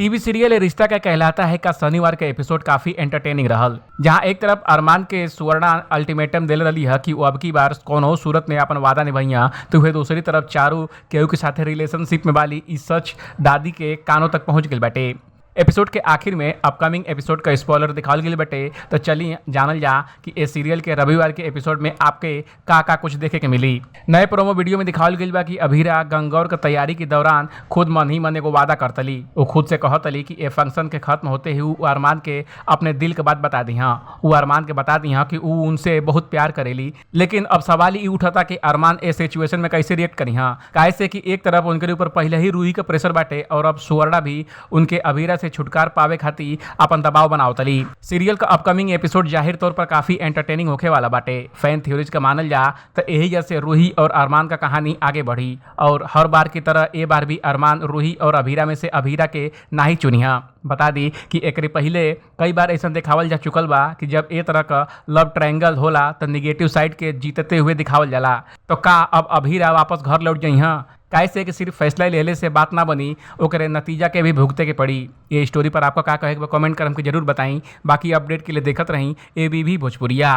TV serial रिश्ता क्या कहलाता है का शनिवार के एपिसोड काफी एंटरटेनिंग रहल, जहां एक तरफ अरमान के सुवर्णा अल्टीमेटम दिल रही है कि वो अब की बार कोनो सूरत में अपन वादा निभैया, तो वह दूसरी तरफ चारू केहू के साथे रिलेशनशिप में वाली ई सच दादी के कानों तक पहुंच गई बाटे। एपिसोड के आखिर में अपकमिंग एपिसोड का स्पॉइलर दिखावल गई बटे, तो चलिए जानल जा कि इस सीरियल के रविवार के एपिसोड में आपके का का कुछ देखे के मिली। नए प्रोमो वीडियो में दिखावल गई बा कि अभीरा गंगौर के तैयारी के दौरान खुद मन ही मन एगो वादा करतली। वो खुद से कहतली कि ए फंक्शन के खत्म होते ही वो अरमान के अपने दिल के बात बता दी हाँ। वो अरमान के बता दी हाँ कि वो उनसे बहुत प्यार करेली। लेकिन अब सवाल ये उठता कि अरमान ए सिचुएशन में कैसे रिएक्ट करी हाँ, काहे से कि एक तरफ उनके ऊपर पहले ही रूही का प्रेशर बाटे और अब सुवर्णा भी उनके अभीरा से छुटकार पावे खातिर अपन दबाव बनावतली। सीरियल का अपकमिंग एपिसोड जाहिर तौर पर काफी एंटरटेनिंग होखे वाला बाटे। फैन थ्योरीज का मानल जा तो यही जैसे रूही और अरमान का कहानी आगे बढ़ी और हर बार की तरह ए बार भी अरमान रूही और अभीरा में से अभीरा के ना ही चुनिहा। बता दी कि एकरे पहले कई बार ऐसा दिखावल जा चुकल बा कि जब ए तरह का लव ट्रायंगल होला तो निगेटिव साइड के जीतते हुए दिखावल जाला। तो का अब अभीरा वापस घर लौट जइहा? काहे से कि सिर्फ फैसला लेले से बात ना बनी, ओकरे नतीजा के भी भुगते के पड़ी। ये स्टोरी पर आपका का कहे के बा कमेंट कर हमके जरूर बताई। बाकी अपडेट के लिए देखत रही एबीवी भोजपुरिया।